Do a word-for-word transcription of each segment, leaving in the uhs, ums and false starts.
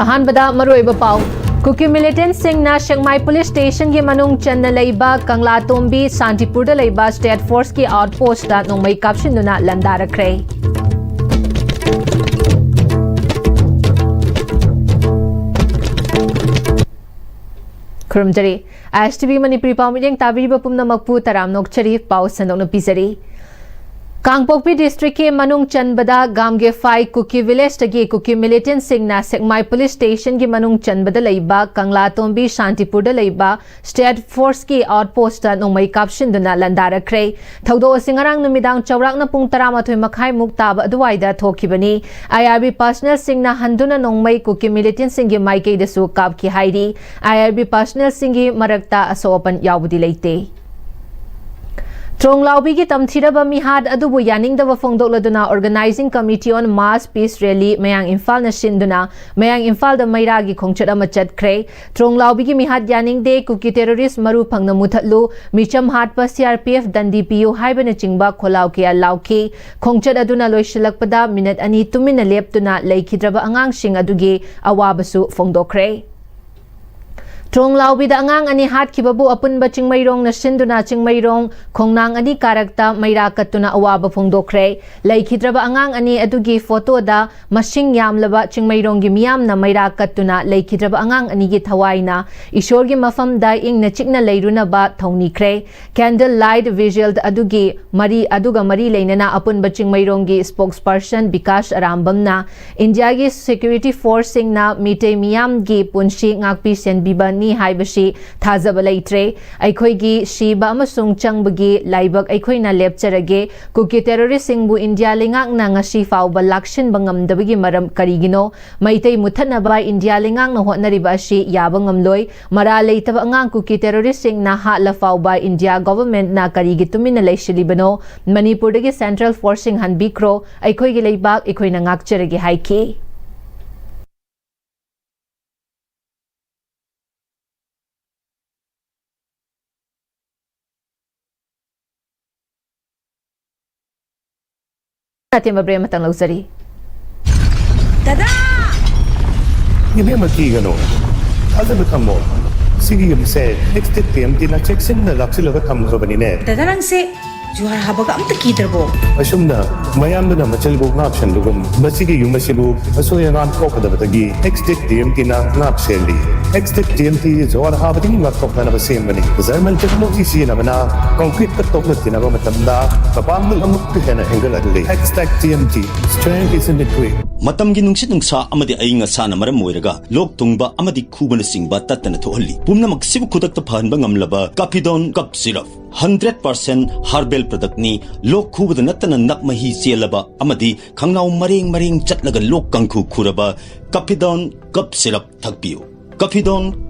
ꯑꯍꯥꯟꯕꯗ ꯃꯔꯨꯑꯣꯏꯕ ꯄꯥꯎ꯫ ꯀꯨꯀꯤ ꯃꯤꯂꯤꯇꯦꯟꯠꯁꯤꯡꯅ ꯁꯦꯛꯃꯥꯏ ꯄꯨꯂꯤꯁ ꯁ꯭ꯇꯦꯁꯟꯒꯤ ꯃꯅꯨꯡ ꯆꯟꯅ ꯂꯩꯕ ꯀꯪꯂꯥꯇꯣꯝꯕꯤ ꯁꯥꯟꯇꯤꯄꯨꯔꯗ ꯂꯩꯕ ꯁ꯭ꯇꯦꯠ ꯐꯣꯔꯁꯀꯤ ꯑꯥꯎꯠꯄꯣꯁꯇ ꯅꯣꯡꯃꯩ ꯀꯥꯞꯁꯤꯟꯗꯨꯅ ꯂꯥꯟꯗꯥꯔꯛꯈ꯭ꯔꯦ꯫ ꯈꯨꯔꯨꯝꯖꯔꯤ꯫ ꯑꯥꯏ ꯑꯦꯁ ꯇꯤ ꯚꯤ ꯃꯅꯤꯄꯨꯔꯤ ꯄꯥꯎ ꯃꯤꯠꯌꯦꯡ ꯇꯥꯕꯤꯔꯤꯕ ꯄꯨꯝꯅꯃꯛꯄꯨ ꯇꯔꯥꯝꯅ ꯑꯣꯛꯆꯔꯤ꯫ ꯄꯥꯎ ꯁꯟꯗꯣꯛꯅ ꯄꯤꯖꯔꯤ꯫ ꯀꯥꯡꯄꯣꯛꯄꯤ ꯗꯤꯁꯇ꯭ꯔꯤꯛꯀꯤ ꯃꯅꯨꯡ ꯆꯟꯕꯗ ꯒꯥꯝꯒꯦꯐꯥꯏ ꯀꯨꯀꯤ ꯚꯤꯂꯦꯖꯇꯒꯤ ꯀꯨꯀꯤ ꯃꯤꯂꯤꯇꯦꯟꯠꯁꯤꯡꯅ ꯁꯦꯛꯃꯥꯏ ꯄꯨꯂꯤꯁ ꯁ꯭ꯇꯦꯁꯟꯒꯤ ꯃꯅꯨꯡ ꯆꯟꯕꯗ ꯂꯩꯕ ꯀꯪꯂꯥꯇꯣꯝꯕꯤ ꯁꯥꯟꯇꯤꯄꯨꯔꯗ ꯂꯩꯕ ꯁ꯭ꯇꯦꯠ ꯐꯣꯔꯁꯀꯤ ꯑꯥꯎꯠꯄꯣꯁꯇ ꯅꯣꯡꯃꯩ ꯀꯥꯞꯁꯤꯟꯗꯨꯅ ꯂꯥꯟꯗꯥꯔꯛꯈ꯭ꯔꯦ꯫ ꯊꯧꯗꯣꯛ ꯑꯁꯤ ꯉꯔꯥꯡ ꯅꯨꯃꯤꯗꯥꯡ ꯆꯥꯎꯔꯥꯛꯅ ꯄꯨꯡ ꯇꯔꯥꯃꯥꯊꯣꯏ ꯃꯈꯥꯏꯃꯨꯛ ꯇꯥꯕ ꯑꯗꯨꯋꯥꯏꯗ ꯊꯣꯛꯈꯤꯕꯅꯤ꯫ ꯑꯥꯏ ꯑꯥꯔ ꯕꯤ ꯄꯥꯔꯁꯅꯦꯜꯁꯤꯡꯅ ꯍꯟꯗꯨꯅ ꯅꯣꯡꯃꯩ ꯀꯨꯀꯤ ꯃꯤꯂꯤꯇꯦꯟꯠꯁꯤꯡꯒꯤ ꯃꯥꯏꯀꯩꯗꯁꯨ ꯀꯥꯞꯈꯤ ꯍꯥꯏꯔꯤ꯫ ꯑꯥꯏ ꯑꯥꯔ ꯕꯤ ꯄꯥꯔꯁꯅꯦꯜꯁꯤꯡꯒꯤ ꯃꯔꯛꯇ ꯑꯁꯣꯛ ꯑꯄꯟ ꯌꯥꯎꯕꯗꯤ ꯂꯩꯇꯦ꯫ ꯇ꯭ꯔꯣꯡꯂꯥꯎꯕꯤꯒꯤ ꯇꯝꯊꯤꯔꯕ ꯃꯤꯍꯥꯠ ꯑꯗꯨꯕꯨ ꯌꯥꯅꯤꯡꯗꯕ ꯐꯣꯡꯗꯣꯛꯂꯗꯨꯅ Organising Committee on Mass Peace Rally ꯃꯌꯥꯡ ꯏꯝꯐꯥꯜꯅ ꯁꯤꯟꯗꯨꯅ ꯃꯌꯥꯡ ꯏꯝꯐꯥꯜꯗ ꯃꯩꯔꯥꯒꯤ ꯈꯣꯡꯆꯠ ꯑꯃ ꯆꯠꯈ꯭ꯔꯦ꯫ ꯇ꯭ꯔꯣꯡꯂꯥꯎꯕꯤꯒꯤ ꯃꯤꯍꯥꯠ ꯌꯥꯅꯤꯡꯗꯦ, ꯀꯨꯀꯤ ꯇꯦꯔꯣꯔꯤꯁ ꯃꯔꯨ ꯐꯪꯅ ꯃꯨꯊꯠꯂꯨ, ꯃꯤꯆꯝ ꯍꯥꯠꯄ ꯁꯤ ꯑꯥꯔ ꯄꯤ ꯑꯦꯐ ꯗꯟꯗꯤ ꯄꯤꯌꯨ ꯍꯥꯏꯕꯅꯆꯤꯡꯕ ꯈꯣꯜꯂꯥꯎ ꯀꯌꯥ ꯂꯥꯎꯈꯤ꯫ ꯈꯣꯡꯆꯠ ꯑꯗꯨꯅ ꯂꯣꯏꯁꯤꯜꯂꯛꯄꯗ ꯃꯤꯅꯠ ꯑꯅꯤ ꯇꯨꯃꯤꯟꯅ ꯂꯦꯞꯇꯨꯅ ꯂꯩꯈꯤꯗ꯭ꯔꯕ ꯑꯉꯥꯡꯁꯤꯡ ꯑꯗꯨꯒꯤ ꯑꯋꯥꯕꯁꯨ ꯐꯣꯡꯗꯣꯛꯈ꯭ꯔꯦ꯫ ꯇ꯭ꯔꯣꯡꯂꯥꯎꯕꯤꯗ ꯑꯉꯥꯡ ꯑꯅꯤ ꯍꯥꯠꯈꯤꯕꯕꯨ ꯑꯄꯨꯟꯕ ꯆꯤꯡꯃꯩꯔꯣꯡꯅ ꯁꯤꯟꯗꯨꯅ ꯆꯤꯡꯃꯩꯔꯣꯡ ꯈꯣꯡꯅꯥꯡ ꯑꯅꯤ ꯀꯥꯔꯛꯇ ꯃꯩꯔꯥ ꯀꯠꯇꯨꯅ ꯑꯋꯥꯕ ꯐꯣꯡꯗꯣꯛꯈ꯭ꯔꯦ꯫ ꯂꯩꯈꯤꯗ꯭ꯔꯕ ꯑꯉꯥꯡ ꯑꯅꯤ ꯑꯗꯨꯒꯤ ꯐꯣꯇꯣꯗ ꯃꯁꯤꯡ ꯌꯥꯝꯂꯕ ꯆꯤꯡꯃꯩꯔꯣꯡꯒꯤ ꯃꯤꯌꯥꯝꯅ ꯃꯩꯔꯥ ꯀꯠꯇꯨꯅ ꯂꯩꯈꯤꯗ꯭ꯔꯕ ꯑꯉꯥꯡ ꯑꯅꯤꯒꯤ ꯊꯋꯥꯏꯅ ꯏꯁꯣꯔꯒꯤ ꯃꯐꯝꯗ ꯏꯪꯅ ꯆꯤꯛꯅ ꯂꯩꯔꯨꯅꯕ ꯊꯧꯅꯤꯈ꯭ꯔꯦ꯫ Candle light vigil ꯑꯗꯨꯒꯤ ꯃꯔꯤ, ꯑꯗꯨꯒ ꯃꯔꯤ ꯂꯩꯅꯅ ꯑꯄꯨꯟꯕ ꯆꯤꯡꯃꯩꯔꯣꯡꯒꯤ spokesperson ꯕꯤꯀꯥꯁ ꯑꯔꯥꯝꯕꯝꯅ ꯏꯟꯗꯤꯌꯥꯒꯤ security forceꯁꯤꯡꯅ ꯃꯤꯇꯩ ꯃꯤꯌꯥꯝꯒꯤ ꯄꯨꯟꯁꯤ ꯉꯥꯛꯄꯤ ꯁꯦꯟꯕꯤꯕꯅꯤ ꯍꯥꯏꯕꯁꯤ ꯊꯥꯖꯕ ꯂꯩꯇ꯭ꯔꯦ꯫ ꯑꯩꯈꯣꯏꯒꯤ ꯁꯤꯕ ꯑꯃꯁꯨꯡ ꯆꯪꯕꯒꯤ ꯂꯥꯏꯕꯛ ꯑꯩꯈꯣꯏꯅ ꯂꯦꯞꯆꯔꯒꯦ꯫ ꯀꯨꯀꯤ ꯇꯦꯔꯣꯔꯤꯁꯁꯤꯡꯕꯨ ꯏꯟꯗꯤꯌꯥ ꯂꯩꯉꯥꯛꯅ ꯉꯁꯤ ꯐꯥꯎꯕ ꯂꯥꯛꯁꯤꯟꯕ ꯉꯝꯗꯕꯒꯤ ꯃꯔꯝ ꯀꯔꯤꯒꯤꯅꯣ? ꯃꯩꯇꯩ ꯃꯨꯠꯊꯠꯅꯕ ꯏꯟꯗꯤꯌꯥ ꯂꯩꯉꯥꯛꯅ ꯍꯣꯠꯅꯔꯤꯕ ꯑꯁꯤ ꯌꯥꯕ ꯉꯝꯂꯣꯏ꯫ ꯃꯔꯥꯜ ꯂꯩꯇꯕ ꯑꯉꯥꯡ ꯀꯨꯀꯤ ꯇꯦꯔꯣꯔꯤꯁꯁꯤꯡꯅ ꯍꯥꯠꯂ ꯐꯥꯎꯕ ꯏꯟꯗꯤꯌꯥ ꯒꯣꯚꯔꯟꯃꯦꯟꯠꯅ ꯀꯔꯤꯒꯤ ꯇꯨꯃꯤꯟꯅ ꯂꯩꯁꯤꯜꯂꯤꯕꯅꯣ? ꯃꯅꯤꯄꯨꯔꯗꯒꯤ central forceꯁꯤꯡ ꯍꯟꯕꯤꯈ꯭ꯔꯣ꯫ ꯑꯩꯈꯣꯏꯒꯤ ꯂꯩꯕꯥꯛ ꯑꯩꯈꯣꯏꯅ ꯉꯥꯛꯆꯔꯒꯦ ꯍꯥꯏꯈꯤ꯫ ꯑꯇꯦꯟꯕ break ꯑꯃꯇꯪ ꯂꯧꯖꯔꯤ꯫ ꯗꯗꯥ! ꯏꯕꯦꯝꯃ, ꯀꯤꯒꯅꯨ, ꯊꯥꯖꯕ ꯊꯝꯃꯣ꯫ ꯁꯤꯒꯤ ꯌꯨꯝꯁꯦ ꯑꯦꯛꯁꯇꯦꯛ ꯇꯤ ꯑꯦꯝ ꯇꯤꯅ ꯆꯦꯛꯁꯤꯟꯅ ꯂꯥꯛꯁꯤꯜꯂꯒ ꯊꯝꯈ꯭ꯔꯕꯅꯤꯅꯦ꯫ ꯗꯗꯥ, ꯅꯪꯁꯦ ꯖꯨꯍꯥꯔ ꯍꯥꯕꯒ ꯑꯝꯇ ꯀꯤꯗ꯭ꯔꯕꯣ? ꯑꯁꯨꯝꯅ ꯃꯌꯥꯝꯗꯨꯅ ꯃꯆꯤꯜꯕꯨ ꯉꯥꯛ ꯁꯦꯟꯕꯒꯨꯝ, ꯃꯁꯤꯒꯤ ꯌꯨꯝ ꯑꯁꯤꯕꯨ ꯑꯁꯣꯏ ꯑꯉꯥꯝ ꯊꯣꯛꯀꯗꯕꯗꯒꯤ ꯑꯦꯛꯁꯇꯦꯛ ꯇꯤ ꯑꯦꯝ ꯇꯤꯅ ꯉꯥꯛ ꯁꯦꯜꯂꯤ꯫ ꯑꯦꯛꯁꯇꯦꯛ ꯇꯤ ꯑꯦꯝ ꯇꯤ ꯖꯨꯍꯥꯔ ꯍꯥꯕꯗꯒꯤ ꯉꯥꯛꯊꯣꯛꯅꯅꯕ ꯁꯦꯝꯕꯅꯤ꯫ ꯖꯔꯃꯟ ꯇꯦꯛꯅꯣꯂꯣꯖꯤ ꯁꯤꯖꯤꯟꯅꯕꯅ ꯀꯣꯟꯀ꯭ꯔꯤꯠꯇ ꯇꯣꯛꯅ ꯊꯤꯅꯕ ꯃꯇꯝꯗ ꯃꯄꯥꯡꯒꯜ ꯑꯃꯨꯛꯀ ꯍꯦꯟꯅ ꯍꯦꯟꯒꯠꯍꯜꯂꯤ꯫ ꯑꯦꯛꯁꯇꯦꯛ T M T, strength is in the grit꯫ ꯃꯇꯝꯒꯤ ꯅꯨꯡꯁꯤꯠ ꯅꯨꯡꯁꯥ ꯑꯃꯗꯤ ꯑꯏꯪ ꯑꯁꯥꯅ ꯃꯔꯝ ꯑꯣꯏꯔꯒ ꯂꯣꯛ ꯊꯨꯡꯕ ꯑꯃꯗꯤ ꯈꯨꯕꯅꯆꯤꯡꯕ ꯇꯠꯇꯅ ꯊꯣꯛꯍꯜꯂꯤ꯫ ꯄꯨꯝꯅꯃꯛꯁꯤꯕꯨ ꯈꯨꯗꯛꯇ ꯐꯍꯟꯕ ꯉꯝꯂꯕ ꯀꯥꯐꯤꯗꯣꯟ ꯀꯞ ꯁꯤꯔꯞ, ꯍꯟꯗ꯭ꯔꯦꯠ ꯄꯥꯔꯁꯦꯟ ꯍꯥꯔꯕꯦꯜ ꯄ꯭ꯔꯗꯛꯅꯤ꯫ ꯂꯣꯛ ꯈꯨꯕꯗ ꯅꯠꯇꯅ ꯅꯞ ꯃꯍꯤ ꯆꯦꯜꯂꯕ ꯑꯃꯗꯤ ꯈꯪꯅꯥꯎ ꯃꯔꯦꯡ ꯃꯔꯦꯡ ꯆꯠꯂꯒ ꯂꯣꯛ ꯀꯥꯡꯈꯨ ꯈꯨꯔꯕ ꯀꯥꯐꯤꯗꯣꯟ ꯀꯞ ꯁꯤꯔꯞ ꯊꯛꯄꯤꯌꯨ꯫ ꯀꯥꯐꯤꯗꯣꯟ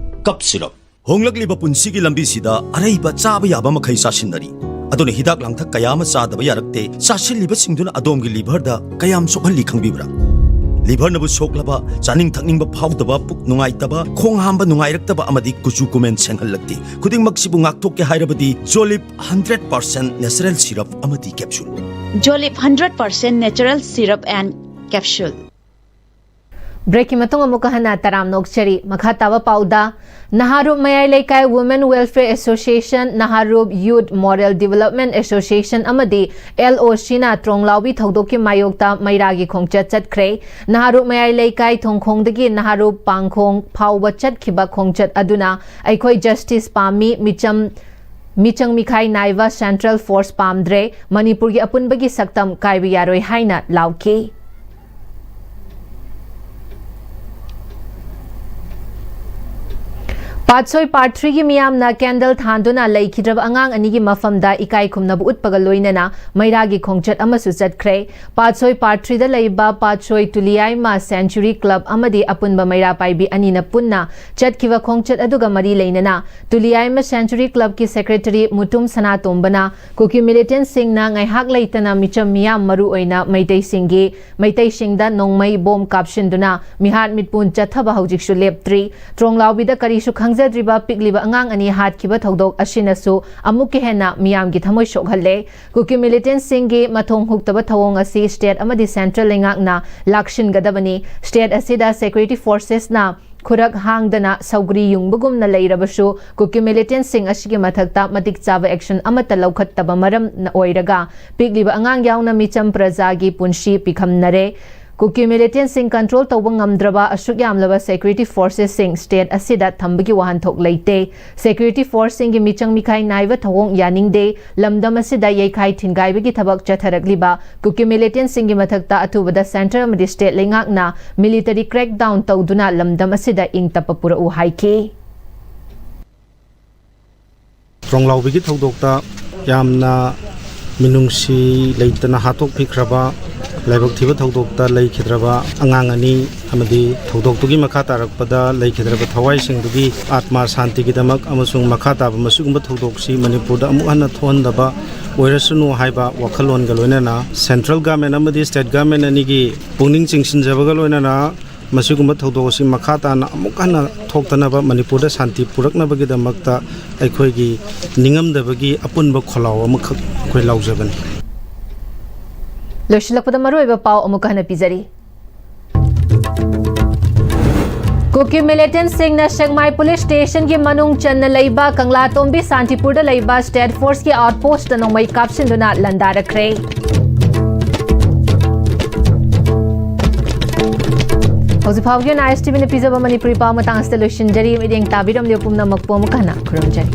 ꯀꯞ ꯁꯤꯔꯞ꯫ ꯍꯣꯡꯂꯛꯂꯤꯕ ꯄꯨꯟꯁꯤꯒꯤ ꯂꯝꯕꯤꯁꯤꯗ ꯑꯔꯩꯕ ꯆꯥꯕ ꯌꯥꯕ ꯃꯈꯩ ꯆꯥꯁꯤꯟꯅꯔꯤ꯫ ꯑꯗꯨꯅ ꯍꯤꯗꯥꯛ ꯂꯥꯡꯊꯛ ꯀꯌꯥ ꯑꯃ ꯆꯥꯗꯕ ꯌꯥꯔꯛꯇꯦ꯫ ꯆꯥꯁꯤꯜꯂꯤꯕꯁꯤꯡꯗꯨꯅ ꯑꯗꯣꯝꯒꯤ ꯂꯤꯚꯔꯗ ꯀꯌꯥꯝ ꯁꯣꯛꯍꯜꯂꯤ ꯈꯪꯕꯤꯕ꯭ꯔꯥ? ꯂꯤꯚꯔꯅꯕꯨ ꯁꯣꯛꯂꯕ, ꯆꯥꯅꯤꯡ ꯊꯛꯅꯤꯡꯕ ꯐꯥꯎꯗꯕ, ꯄꯨꯛ ꯅꯨꯡꯉꯥꯏꯇꯕ, ꯈꯣꯡ ꯍꯥꯝꯕ ꯅꯨꯡꯉꯥꯏꯔꯛꯇꯕ ꯑꯃꯗꯤ ꯀꯨꯆꯨ ꯀꯨꯃꯦꯟ ꯁꯦꯡꯍꯜꯂꯛꯇꯦ꯫ ꯈꯨꯗꯤꯡꯃꯛꯁꯤꯕꯨ ꯉꯥꯛꯊꯣꯛꯀꯦ ꯍꯥꯏꯔꯕꯗꯤ ꯖꯣꯂꯤꯞ ꯍꯟꯗ꯭ꯔꯦꯠ ꯄꯥꯔꯁꯦꯟ ꯅꯦꯆꯔꯦꯜ ꯁꯤꯔꯞ ꯑꯃꯗꯤ ꯀꯦꯞꯁꯨꯜ꯫ ꯖꯣꯂꯤꯞ hundred percent natural syrup and capsule. ꯕ꯭ꯔꯦꯛꯀꯤ ꯃꯇꯨꯡ ꯑꯃꯨꯛꯀ ꯍꯟꯅ ꯇꯔꯥꯝꯅ ꯑꯣꯛꯆꯔꯤ꯫ ꯃꯈꯥ ꯇꯥꯕ ꯄꯥꯎꯗ, ꯅꯍꯥꯔꯨꯞ ꯃꯌꯥꯏ ꯂꯩꯀꯥꯏ Women Welfare Association, ꯅꯍꯥꯔꯨꯞ Youth Moral Development Association ꯑꯃꯗꯤ ꯑꯦꯜ ꯑꯣ ꯁꯤꯅ ꯇ꯭ꯔꯣꯡꯂꯥꯎꯕꯤ ꯊꯧꯗꯣꯛꯀꯤ ꯃꯥꯌꯣꯛꯇ ꯃꯩꯔꯥꯒꯤ ꯈꯣꯡꯆꯠ ꯆꯠꯈ꯭ꯔꯦ꯫ ꯅꯍꯥꯔꯨꯞ ꯃꯌꯥꯏ ꯂꯩꯀꯥꯏ ꯊꯣꯡꯈꯣꯡꯗꯒꯤ ꯅꯍꯥꯔꯨꯞ ꯄꯥꯡꯈꯣꯡ ꯐꯥꯎꯕ ꯆꯠꯈꯤꯕ ꯈꯣꯡꯆꯠ ꯑꯗꯨꯅ "ꯑꯩꯈꯣꯏ ꯖꯁꯇꯤꯁ ꯄꯥꯝꯃꯤ, ꯃꯤꯆꯝ, ꯃꯤꯆꯪ ꯃꯤꯈꯥꯏ ꯅꯥꯏꯕ ꯁꯦꯟꯇ꯭ꯔꯦꯜ ꯐꯣꯔꯁ ꯄꯥꯝꯗ꯭ꯔꯦ, ꯃꯅꯤꯄꯨꯔꯒꯤ ꯑꯄꯨꯟꯕꯒꯤ ꯁꯛꯇꯝ ꯀꯥꯏꯕ ꯌꯥꯔꯣꯏ" ꯍꯥꯏꯅ ꯂꯥꯎꯈꯤ꯫ ꯄꯥꯠꯁꯣꯏ ꯄꯥꯔꯠ ꯊ꯭ꯔꯤꯒꯤ ꯃꯤꯌꯥꯝꯅ ꯀꯦꯟꯗꯜ ꯊꯥꯟꯗꯨꯅ ꯂꯩꯈꯤꯗ꯭ꯔꯕ ꯑꯉꯥꯡ ꯑꯅꯤꯒꯤ ꯃꯐꯝꯗ ꯏꯀꯥꯏ ꯈꯨꯝꯅꯕ ꯎꯠꯄꯒ ꯂꯣꯏꯅꯅ ꯃꯩꯔꯥꯒꯤ ꯈꯣꯡꯆꯠ ꯑꯃꯁꯨ ꯆꯠꯈ꯭ꯔꯦ꯫ ꯄꯥꯠꯁꯣꯏ ꯄꯥꯔꯠ ꯊ꯭ꯔꯤꯗ ꯂꯩꯕ ꯄꯥꯠꯁꯣꯏ ꯇꯨꯂꯤꯌꯥꯏꯃ ꯁꯦꯟꯆꯨꯔꯤ ꯀ꯭ꯂꯕ ꯑꯃꯗꯤ ꯑꯄꯨꯟꯕ ꯃꯩꯔꯥ ꯄꯥꯏꯕꯤ ꯑꯅꯤꯅ ꯄꯨꯟꯅ ꯆꯠꯈꯤꯕ ꯈꯣꯡꯆꯠ ꯑꯗꯨꯒ ꯃꯔꯤ ꯂꯩꯅꯅ ꯇꯨꯂꯤꯌꯥꯏꯃ ꯁꯦꯟꯆꯨꯔꯤ ꯀ꯭ꯂꯕꯀꯤ ꯁꯦꯀ꯭ꯔꯦꯇꯔꯤ ꯃꯨꯇꯨꯝ ꯁꯅꯥꯇꯣꯝꯕꯅ ꯀꯨꯀꯤ ꯃꯤꯂꯤꯇꯦꯟꯠꯁꯤꯡꯅ ꯉꯥꯏꯍꯥꯛ ꯂꯩꯇꯅ ꯃꯤꯆꯝ ꯃꯤꯌꯥꯝ, ꯃꯔꯨ ꯑꯣꯏꯅ ꯃꯩꯇꯩꯁꯤꯡꯒꯤ, ꯃꯩꯇꯩꯁꯤꯡꯗ ꯅꯣꯡꯃꯩ ꯕꯣꯝ ꯀꯥꯞꯁꯤꯟꯗꯨꯅ ꯃꯤꯍꯥꯠ ꯃꯤꯠꯄꯨꯟ ꯆꯠꯊꯕ ꯍꯧꯖꯤꯛꯁꯨ ꯂꯦꯞꯇ꯭ꯔꯤ꯫ ꯇ꯭ꯔꯣꯡꯂꯥꯎꯕꯤꯗ ꯀꯔꯤꯁꯨ ꯈꯪꯖ ꯊꯥꯖꯗ꯭ꯔꯤꯕ ꯄꯤꯛꯂꯤꯕ ꯑꯉꯥꯡ ꯑꯅꯤ ꯍꯥꯠꯈꯤꯕ ꯊꯧꯗꯣꯛ ꯑꯁꯤꯅꯁꯨ ꯑꯃꯨꯛꯀ ꯍꯦꯟꯅ ꯃꯤꯌꯥꯝꯒꯤ ꯊꯃꯣꯏ ꯁꯣꯛꯍꯜꯂꯦ꯫ ꯀꯨꯀꯤ ꯃꯤꯂꯤꯇꯦꯟꯁꯤꯡꯒꯤ ꯃꯊꯣꯡ ꯍꯨꯛꯇꯕ ꯊꯧꯑꯣꯡ ꯑꯁꯤ ꯁ꯭ꯇꯦꯠ ꯑꯃꯗꯤ ꯁꯦꯟꯇ꯭ꯔꯦꯜ ꯂꯩꯉꯥꯛꯅ ꯂꯥꯛꯁꯤꯟꯒꯗꯕꯅꯤ꯫ ꯁ꯭ꯇꯦꯠ ꯑꯁꯤꯗ ꯁꯦꯀ꯭ꯌꯨꯔꯤꯇꯤ ꯐꯣꯔꯁꯦꯁꯅ ꯈꯨꯔꯛ ꯍꯥꯡꯗꯅ ꯁꯧꯒ꯭ꯔꯤ ꯌꯨꯡꯕꯒꯨꯝꯅ ꯂꯩꯔꯕꯁꯨ, ꯀꯨꯀꯤ ꯃꯤꯂꯤꯇꯦꯟꯁꯤꯡ ꯑꯁꯤꯒꯤ ꯃꯊꯛꯇ ꯃꯇꯤꯛ ꯆꯥꯕ ꯑꯦꯛꯁꯟ ꯑꯃꯠꯇ ꯂꯧꯈꯠꯇꯕ ꯃꯔꯝꯅ ꯑꯣꯏꯔꯒ ꯄꯤꯛꯂꯤꯕ ꯑꯉꯥꯡ ꯌꯥꯎꯅ ꯃꯤꯆꯝ ꯄ꯭ꯔꯖꯥꯒꯤ ꯄꯨꯟꯁꯤ ꯄꯤꯈꯝꯅꯔꯦ꯫ ꯀꯨꯀꯤ ꯃꯤꯂꯤꯇꯦꯟꯁꯤꯡ ꯀꯟꯇ꯭ꯔꯣꯜ ꯇꯧꯕ ꯉꯝꯗ꯭ꯔꯕ ꯑꯁꯨꯛ ꯌꯥꯝꯂꯕ ꯁꯦꯀ꯭ꯌꯨꯔꯤꯇꯤ ꯐꯣꯔꯁꯦꯁꯁꯤꯡ ꯁ꯭ꯇꯦꯠ ꯑꯁꯤꯗ ꯊꯝꯕꯒꯤ ꯋꯥꯍꯟꯊꯣꯛ ꯂꯩꯇꯦ꯫ ꯁꯦꯀ꯭ꯌꯨꯔꯤꯇꯤ ꯐꯣꯔꯁꯁꯤꯡꯒꯤ ꯃꯤꯆꯪ ꯃꯤꯈꯥꯏ ꯅꯥꯏꯕ ꯊꯧꯑꯣꯡ ꯌꯥꯅꯤꯡꯗꯦ꯫ ꯂꯝꯗꯝ ꯑꯁꯤꯗ ꯌꯩꯈꯥꯏ ꯊꯤꯟꯒꯥꯏꯕꯒꯤ ꯊꯕꯛ ꯆꯠꯊꯔꯛꯂꯤꯕ ꯀꯨꯀꯤ ꯃꯤꯂꯤꯇꯦꯟꯁꯤꯡꯒꯤ ꯃꯊꯛꯇ ꯑꯊꯨꯕꯗ ꯁꯦꯟꯇ꯭ꯔꯦꯜ ꯑꯃꯗꯤ ꯁ꯭ꯇꯦꯠ ꯂꯩꯉꯥꯛꯅ ꯃꯤꯂꯤꯇꯔꯤ ꯀ꯭ꯔꯦꯛꯗꯥꯎꯟ ꯇꯧꯗꯨꯅ ꯂꯝꯗꯝ ꯑꯁꯤꯗ ꯏꯪ ꯇꯞꯄ ꯄꯨꯔꯛꯎ ꯍꯥꯏꯈꯤ꯫ ꯇ꯭ꯔꯣꯡꯂꯥꯎꯕꯤꯒꯤ ꯊꯧꯗꯣꯛꯇ ꯌꯥꯝꯅ ꯃꯤꯅꯨꯡꯁꯤ ꯂꯩꯇꯅ ꯍꯥꯠꯇꯣꯛꯄꯤꯈ꯭ꯔꯕ, ꯂꯥꯏꯕꯛ ꯊꯤꯕ ꯊꯧꯗꯣꯛꯇ ꯂꯩꯈꯤꯗ꯭ꯔꯕ ꯑꯉꯥꯡ ꯑꯅꯤ ꯑꯃꯗꯤ ꯊꯧꯗꯣꯛꯇꯨꯒꯤ ꯃꯈꯥ ꯇꯥꯔꯛꯄꯗ ꯂꯩꯈꯤꯗ꯭ꯔꯕ ꯊꯋꯥꯏꯁꯤꯡꯗꯨꯒꯤ ꯑꯥꯠꯃꯥ ꯁꯥꯟꯇꯤꯒꯤꯗꯃꯛ ꯑꯃꯁꯨꯡ ꯃꯈꯥ ꯇꯥꯕ ꯃꯁꯤꯒꯨꯝꯕ ꯊꯧꯗꯣꯛꯁꯤ ꯃꯅꯤꯄꯨꯔꯗ ꯑꯃꯨꯛ ꯍꯟꯅ ꯊꯣꯛꯍꯟꯗꯕ ꯑꯣꯏꯔꯁꯅꯨ ꯍꯥꯏꯕ ꯋꯥꯈꯜꯂꯣꯟꯒ ꯂꯣꯏꯅꯅ ꯁꯦꯟꯇ꯭ꯔꯦꯜ ꯒꯃꯦꯟ ꯑꯃꯗꯤ ꯁ꯭ꯇꯦꯠ ꯒꯃꯦꯟ ꯑꯅꯤꯒꯤ ꯄꯨꯛꯅꯤꯡ ꯆꯤꯡꯁꯤꯟꯖꯕꯒ ꯂꯣꯏꯅꯅ ꯃꯁꯤꯒꯨꯝꯕ ꯊꯧꯗꯣꯛ ꯑꯁꯤ ꯃꯈꯥ ꯇꯥꯅ ꯑꯃꯨꯛ ꯍꯟꯅ ꯊꯣꯛꯇꯅꯕ, ꯃꯅꯤꯄꯨꯔꯗ ꯁꯥꯟꯇꯤ ꯄꯨꯔꯛꯅꯕꯒꯤꯗꯃꯛꯇ ꯑꯩꯈꯣꯏꯒꯤ ꯅꯤꯡꯉꯝꯗꯕꯒꯤ ꯑꯄꯨꯟꯕ ꯈꯣꯜꯂꯥꯎ ꯑꯃꯈꯛ ꯑꯩꯈꯣꯏ ꯂꯥꯎꯖꯕꯅꯤ꯫ ꯂꯣꯏꯁꯤꯜꯂꯛꯄꯗ ꯃꯔꯨꯑꯣꯏꯕ ꯄꯥꯎ ꯑꯃꯨꯛ ꯍꯟꯅ ꯄꯤꯖꯔꯤ꯫ ꯀꯨꯀꯤ ꯃꯤꯂꯤꯇꯦꯟꯁꯤꯡꯅ ꯁꯦꯛꯃꯥꯏ ꯄꯨꯂꯤꯁ ꯁ꯭ꯇꯦꯁꯟꯒꯤ ꯃꯅꯨꯡ ꯆꯟꯅ ꯂꯩꯕ ꯀꯪꯂꯥꯇꯣꯝꯕꯤ ꯁꯥꯟꯇꯤꯄꯨꯔꯗ ꯂꯩꯕ ꯁ꯭ꯇꯦꯠ ꯐꯣꯔꯁꯀꯤ ꯑꯥꯎꯠꯄꯣꯁꯇ ꯅꯣꯡꯃꯩ ꯀꯥꯞꯁꯤꯟꯗꯨꯅ ꯂꯥꯟꯗꯥꯔꯛꯈ꯭ꯔꯦ꯫ ꯍꯧꯖꯤꯛ ꯐꯥꯎꯒꯤ ꯑꯣꯏꯅ ISTVꯅ ꯄꯤꯖꯕ ꯃꯅꯤꯄꯨꯔꯤ ꯄꯥꯎ ꯃꯇꯥꯡ ꯑꯁꯤꯗ ꯂꯣꯏꯁꯤꯟꯖꯔꯤ꯫ ꯃꯤꯠꯌꯦꯡ ꯇꯥꯕꯤꯔꯝꯂꯤꯕ ꯄꯨꯝꯅꯃꯛꯄꯨ ꯑꯃꯨꯛ ꯍꯟꯅ ꯈꯨꯔꯨꯝꯖꯔꯤ꯫